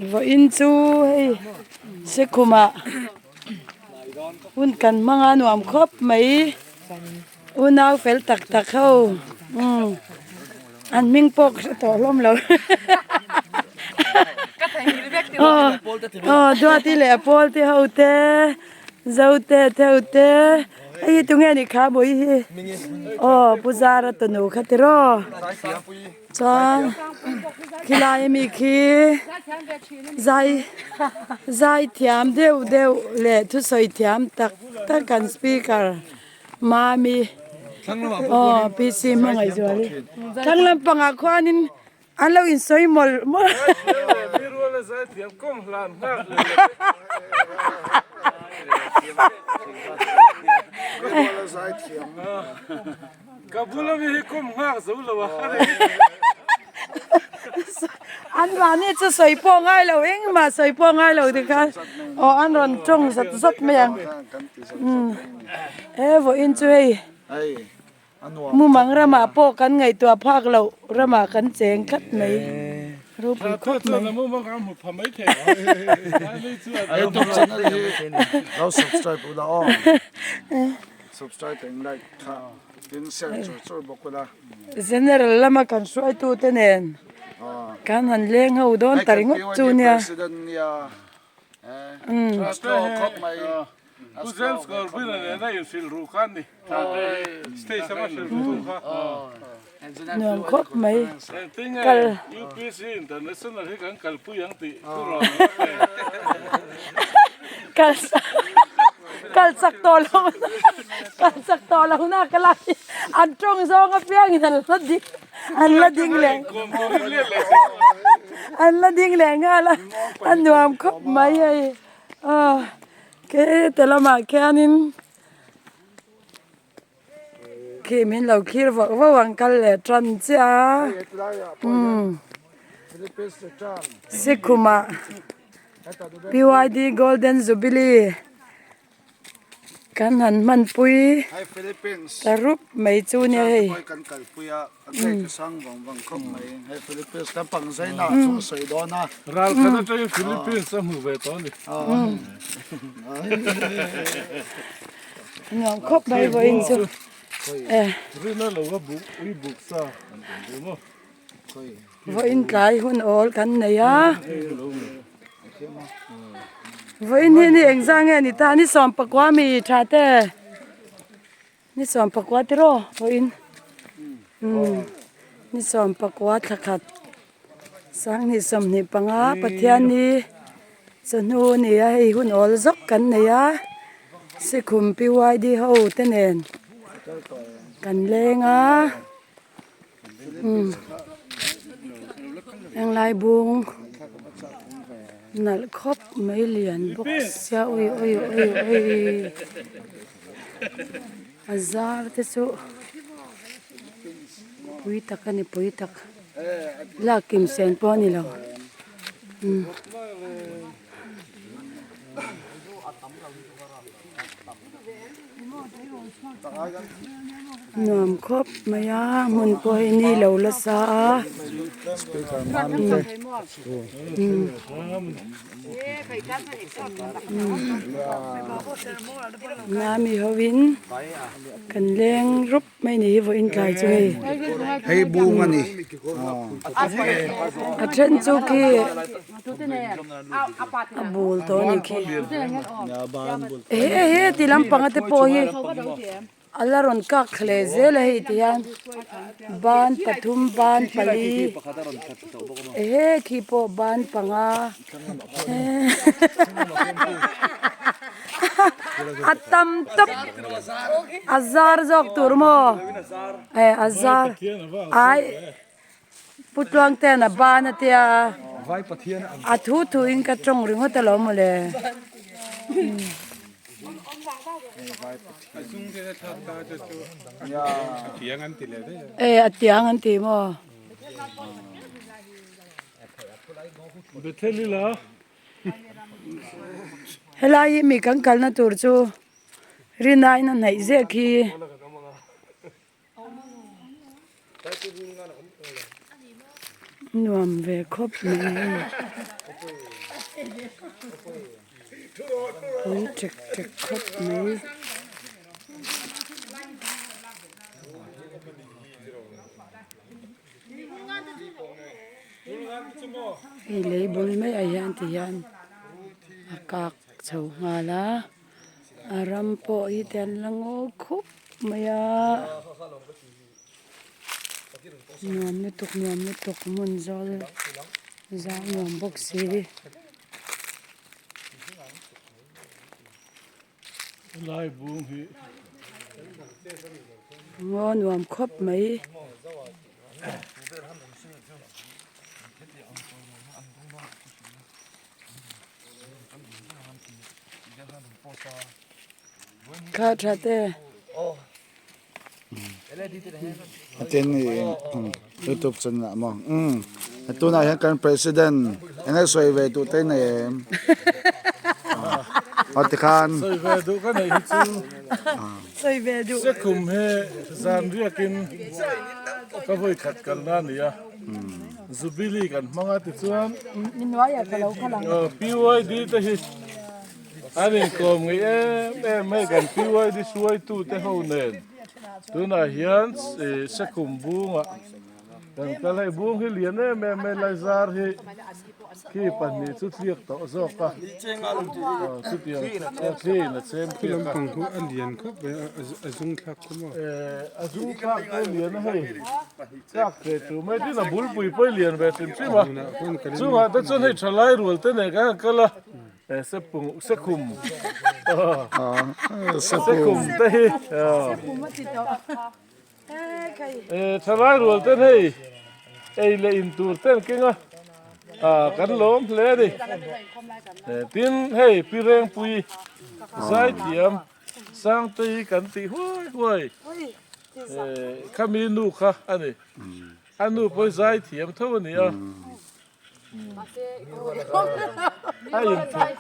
Vawiin chu hei Sikhumah hun kan hmang a nuam khawp mai unau fel tak tak ho umm an hming pawh ka hre tawh hlawm lo aw Duati leh a pawl te ho te Zote te ho te hei hi tunge nih kha Bawihi hi aw Pu Zara tunu kha tiraw. Chuan khilai ami khi zai zai thiam deuh deuh leh thusawi thiam tak tak kan speaker Mami aw PC Hmangaihzuali thlang lampangah khuanin an lo insawi mawlh mawlh Ka bula mi hi kum nghak zo lo a. An mahni chu sawi pawh ngai lo engmah sawi pawh ngai lo ti khan aw an rawn tawng zat zat mai ang umm he vawiin chu hei mumang ramah pawh kan ngaihtuah phak loh ramah kan cheng tlat mai ropui khawp mai. General lama kan hruaitute nen kan han leng ho dawn ta ringawt chu nia. Nuam khawp mai kal. Kal kal chak tawh lo kal chak tawh lo na ka lai an tawng zawng apiangin an la ding an la ding leh an la ding leh nghal a a nuam khawp mai hei aw khete lamah khianin khi min lo thlir vauh vauh ang kal leh tan chiah a umm Sikhumah P Y D Golden Jubilee kan han hmanpui ta rup mai chu nia hei. Nuam khawp mai vawiin chu e. Vawiin tlai hun awl kan nei a. Vawiin hi ni engzah nge ni ta ni sawmpakua mi tha te ni sawmpakua tiraw vawiin umm ni sawmpakua thla khat sanghnih 25 Pathianni chawhnu a ni a hei hun awl zawk kan nei a Sikhum P Y D ho te nen kan leng a. Umm henglai bung nalh khawp mai lian bawk sia ui ui ui ui a zar te chu pui tak a ni pui tak lak kim sen pawh a ni lo umm. Nuam khawp mai a hmun pawh hi ni lo la sa a Mami ho in kan leng rup mai ni hi vawiin tlai chu hei hei bung a ni a then chu khi a bul tawh a ni khi he he ti lampang te pawh hi a la rawn kak thla leh zel a hei ti hian ban pathum ban pali ehe khi pawh ban panga a tam tawp a zar zawk tur maw e a zar ai. Pu Tluangtean a ban a tia a thu thu in ka tawng ringawt alawm mawle. E a tiang an ti maw. Helai hi mi kan kalna tur chu rinaiin a hnaih zek hi. Nuam ve khawp mai. Pui ṭek ṭek khawp mai. Hei lei bul maiah hian ti hian a kak chho nghal a a ram pawh hi te an la ngaw khup mai a nuam lutuk nuam lutuk hmun zawl zau nuam bawk si. Ngaw nuam khawp mai. Kha tha te. Tin youtube channel ah maw umm tunah hian kan president eng nge sawi ve duh te nei em aw tikhan sawi ve duh ka neih hi chu sawi ve duh sekhum he zan riakin ka vawi khat kalna a ni a jubilee kan hmang a tichuan PYD te hi An inkawm ngei em em mai kan PYD hruaitute ho nen tunah hian Sekhum bungah kan kal hei bung hi lian em em mai lai zar hi khi pahnih chu tliak tawh zawk a chutiang thliin a chem tliak a a lian khawp mai a zung thlak kha maw a zung thlak te a lian a hei tlak ve tur mai tin a bulpui pawh hi lian ve hrim hrim a chungah te chuan hei thalai rual te nen kan han kal a. Sephung sekhum sekhum te hi thalai rual ten hei ei leh in tur ten keng a kan lawm hle a ni tin hei pi Rengpui zaithiam Sangtei kan tih huai huai khami nu kha a ni a nu pawh hi zaithiam tho a ni a. A inthup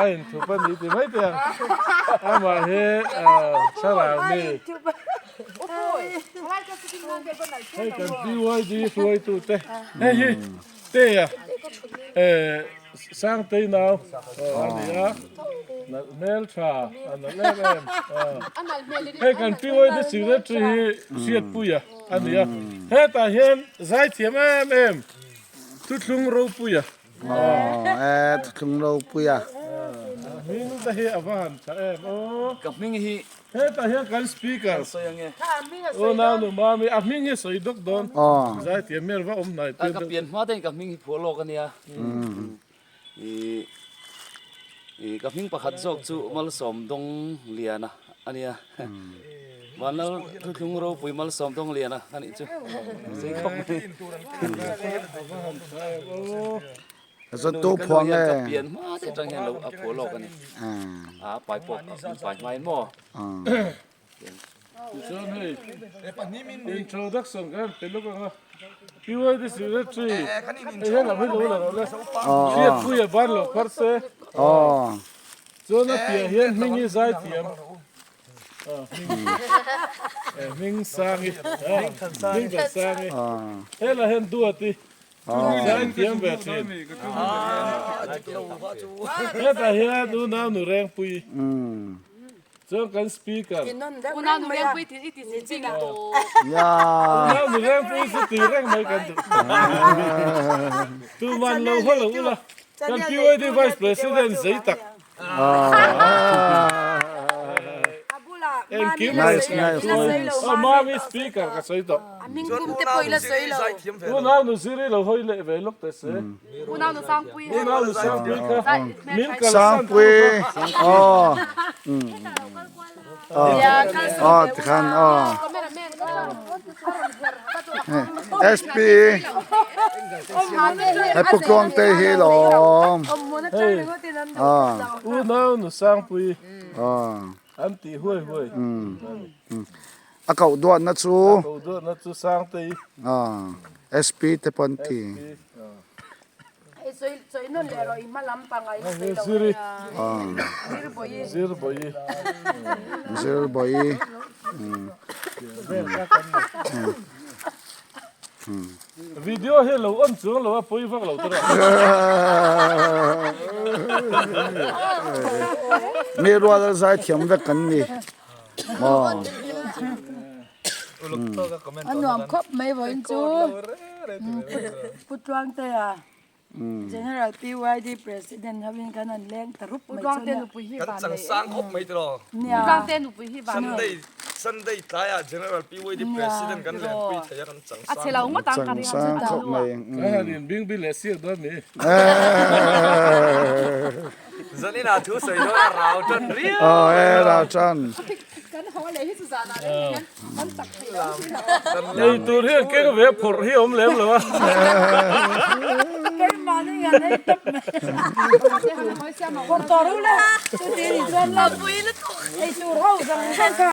a inthup a ni ti mai teh ang amah hi thlarau mi hei kan BYD hruaitu te hei hi Tea Sangtei nau a ni a nalh hmel tha a nalh em em hei kan BYD secretary hi Hriatpuia a ni a hetah hian zaithiam em em. Thuthlung ropuia. Aw e thuthlung ropuia. A hming te hi a va han tha em aw. Ka hming hi. Hetah hian kan speaker. Aw nau nu mami a hming hi sawi dawk dawn. Zaithiam hian va awm hnai tir deuh. Ka pian hma te in ka hming hi phuah lawk a nia. I ka hming pakhat zawk chu Malsawm Dawng Liana a nia. Vanlal Thuthlung Ropui Malsawm Dawng Liana a nih chu. Sei khawp mai. Zawt tu phuah nge? Ka pian hma te atang hian lo a phuah lawk a ni. A pai pawh pai hma in maw? Tichuan hei introduction kan han pe lawk ang a, PYD secretary hei hian lam hi lo la rawh le, Hriatpuia ban lo phar se, chuan a piah hian Hmingi zaithiam, Hming Sangi, Hming Thansangi, helah hian Duati zaithiam ve thin, hetah hian unau nu Rengpuii. Chuan kan speaker. Unau nu Rengpui ti i ti si chi na to. Unau nu Rengpui chu ti reng mai kan duh. Tuman lo haw lo ula. Kan PYD Vice President zei tak. Engkim Oh mami speaker ka sawi tawh. Unau nu Ziri lo hawi leh ve lawk teh se. Unau nu Sangpui. Unau nu Sangpui kha min kalsan Sangpui aw aw tikhan aw SP he pu Tluangte hi lawm aw Unau nu Sangpui an ti huai huai a koh duatna chu a koh duatna chu Sangtei SP te pawh an ti. Zir bawi Video hi lo on chuang lo a pawi vak lo tawh. Mi rual a zai thiam vek kan ni maw. A nuam khawp mai vawiin chu Pu Tluangtea General PYD President hovin khan an leng ta rup mai chu nia. Kan chang sang khawp mai tiraw. Nia. Sunday Sunday tlaiah General PYD President kan lenpui thei a kan chang sang Chang sang khawp mai. Ka han in bing bil leh siak dawn mi. Zanin ah thu sawi dawn a rau tan riau. Aw e rau tan. Ei tur hian keng ve phawrh hi awm lem lo a. Keimahni ngan hei tawp mai. Phawrh tawh ru le. Chuti ni chuan la. Ei tur ho zawng zawng kha.